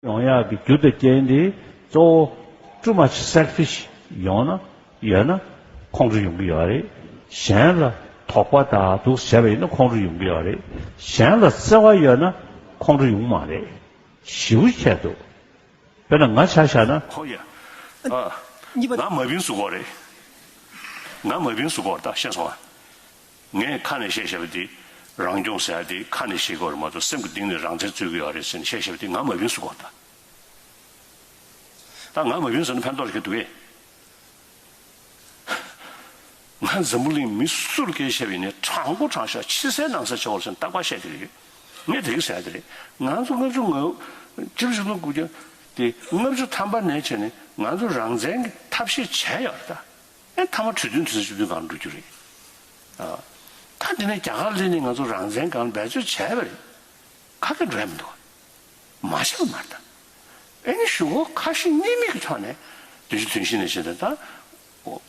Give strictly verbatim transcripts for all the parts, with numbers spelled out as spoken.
ཡོང་ཡག་གི་རྒྱུ་དང་རྐྱེན་དེ་གཙོ་བོ་too much selfish ཡོང་ན་ཡོད་ན་ཁོང་ཁྲོ་ཡོང་གི་ཡོད་རེད། གཞན་ལ་དོགས་པ་དང་དུག་བྱས་པ་ཡིན་ན་ཁོང་ཁྲོ་ཡོང་གི་ཡོད་རེད། གཞན་ལ་བརྩེ་བ་ཡོད་ན་ཁོང་ཁྲོ་ཡོང་མ་རེད། ཞེ་པོ་ཁྱད་འདུག་དཔེར་ན་ང་ཆ་བཞག་ན། ཧོ་ཡ། ཨ། གཉིས་པ། ང་མ་བིན་བཟོ་གི་རེད། ང་མ་བིན་བཟོ་གི་རེད་ད། ཤེས་སོང་ཨ། ངས་ཁ་ནས་བཤད་བཞག་པ་དེ་རང་སྐྱོང་ཟེར་ཡ་དེ་ཁ་ནས་བཤད་ཀྱི་ཡོད་རེད་མ་གཏོགས་སེམས་ཀྱི་གཏིང་ནས་རང་བཙན་རྩོད་ཀྱི་ཡོད་རེད་ཟེར་ནས་བཤད་བཞག་པ་དེ་ང་མ་བིན་བཟོ་གི་རེད་ད། ད་ང་མ་བིན་བཟོ་ན་ཕན་ཐོགས་རེ་ག་འདུག་གས། ང་འཛམ་བུ་གླིང་མི་སུ་ལ་སྐད་ཆ་བཤད་པ་ཡིན་ནའི་དྲང་པོ་དྲང་བཞག་ཕྱི་གསལ་ནང་གསལ་བྱེད་དགོས་རེད་ཟེར་ནས་རྟག་པར་བཤད་ཀྱི་རེད། ངས་དེ་གི་ཟེར་ཡ་དེ་རེད། ང་ཚོ་ལྔ་བཅུ་ང་། སྤྱི་ལོ་ཆིག་སྟོང་དགུ་བརྒྱ་དེ་ལྔ་བཅུ་ཐམ་པ་ནས་བྱས་ནས་ང་ཚོ་རང་བཙན་གྱི་ཐབས་ཤེས་བྱས་ཡོད་རེད་ད། ཨེ་མཐའ་མ་གྲོས་མཐུན་དུས་ཚོད་བཅུ་བདུན་སྒང་འགྲོ་རྒྱུ་རེད། ཨ། ད་འདི་ནས་རྒྱ་གར་སླེབས་ནས་ང་ཚོ་རང་བཙན་སྒང་འབད་རྩོལ་བྱས་པ་རེད། ཁ་སྐད་འགྲོ་ཡ་མི་འདུག་མ་བྱས་པ་མ་རེད་ད། ཨེ་ནི་གཞུག་གུ་ཁ་ཞེ་གཉིས་མེད་ཀྱི་ཐོག་ནས་བདུན་ཅུ་དོན་བཞི་ནས་བྱས་ཏེ་ད། ཨོ།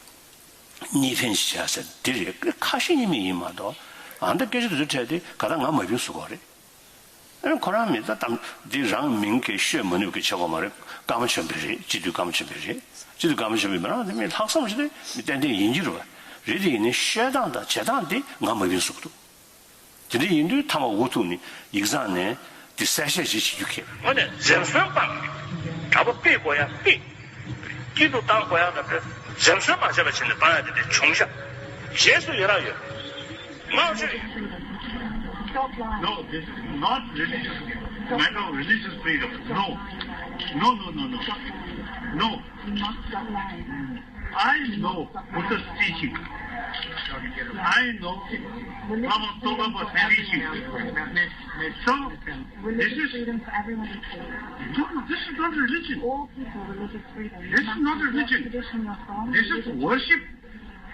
གཉིས་ཕན་ཞིག་བྱས་ཟེར་འདི་རེད། ཁ་ཞེ་གཉིས་མེད་ཡིན་མ་གཏོགས་ཨ་མདའ་སྐད་ཆ་དེ་ཚོ་འཕྲད་དེ་ག་ད་ང་མ་བིན་བཟོ་གི་རེད། ཨེ་ཁོ་རང་མི་ད་གཏམ་འདི་རང་མིང་གི་ཤོད་མ་ནུས་ཀྱི་བྱེད་དགོས་མ་རེད། ཀརྨ་ཆོས་འཕེལ་རེད། སྤྱི་འཐུས་ཀརྨ་ཆོས་འཕེལ་རེད། སྤྱི་འཐུས་ཀརྨ་ཆོས་འཕེལ་མི་རང་དེ་མི་ལྷག་བསམ་ཞིག་དེ་མི་ཏན་ཏན་ཡིན་གྱི་རེད་པ། རེད་དེ་ཡིན་ནའི་ཤོད་སྟངས་དང་བྱེད་སྟངས་དེ་ང་མ་བིན་བཟོ་གི་འདུག་དེ་འདྲ་ཡིན་དུས་མཐའ་མ་འུ་ཐུག་ནས་ཡིག་ཚང་ནས་དེ་གསལ་བཤད་ཅིག་བྱེད་རྒྱུ་ཁེལ། དངོས་གནས་འཛེམ་ཟོན་སྤང་། དྲ་འབུ་ཕུད་དགོས་ཡ་ཕུད། སྐྱིད་སྡུག་བཏང་དགོས་ཡ་ལ་འཛེམ་ཟོན་མ་བྱས་པ་བྱས་ནས་བཏང་ཡ་དེ་འདྲ་བྱུང་ཤག་རྗེས་སུ་ཡི་རང་ཡོད། ང་ཚོས། Stop lying. No, this is not religious. Matter of religious freedom. No. No, no, no, no. No. You must stop lying. I know Buddha's teaching. I know Lama Tsongkhapa teaching. So, this religious is freedom for everyone equally. No, no, this is not religion. All people religious freedom. This is not religion. Tradition you're from. This is worship.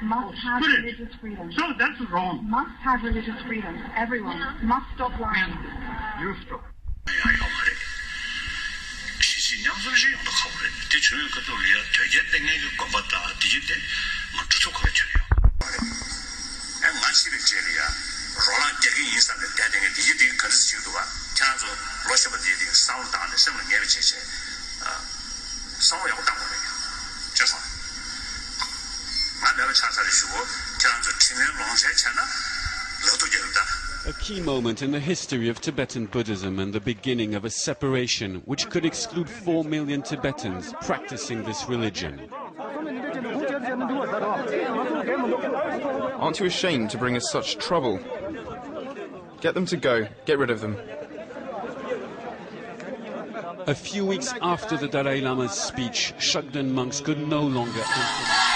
Must have religious freedom. So that's wrong. Must have religious freedom. Everyone must stop lying. You stop. ཡང་ཡོད་མ་རེད། གཞིས་བྱེས་མཉམ་འཛོམས་ཤིག་ཡོང་ད་ཁག་པོ་རེད། དེ་བྱུང་ཡོད་ཁ་ཐུག་ལ་ཡ་དོལ་རྒྱལ་བསྟེན་མཁན་གྱི་དགོན་པ་དང་དེ་བཞིན་དེ་ང་གྲོས་ཚོགས་ཁ་ལ་བྱོན་ཡོད། ཨེ་ང་ཤི་བའི་རྗེས་ལ་ཡ་རོ་ལངས་རྒྱག་གི་ཡིན་བསམ་ནས་བསྡད་བསྡད་མཁན་དེ་བཞིན་དེ་ག་རེ་བྱེད་འདུག་ག་ཁྱེད་རང་ཚོ་ལོ་གཞོན་པ་དེ་དེ་བསམ་བློ་བཏང་ནས་སེམས་ལ་ངེས་པ་བྱས་བྱས། བསམ་བློ་ཡག་པོ་བཏང་དགོས་རེད། བྱས་སོང་། ང་མེད་པ་ཆགས་ཚར་རེད་ཞུ་གོ་ཁྱེད་རང་ཚོ་དྲིན་ལན་ལོག་འཇལ་བྱས་ན་ལག་ཐུག་རྒྱག་གི་ད། A key moment in the history of Tibetan Buddhism and the beginning of a separation which could exclude four million Tibetans practicing this religion. Aren't you ashamed to bring us such trouble? Get them to go. Get rid of them. A few weeks after the Dalai Lama's speech, Shakden monks could no longer enter.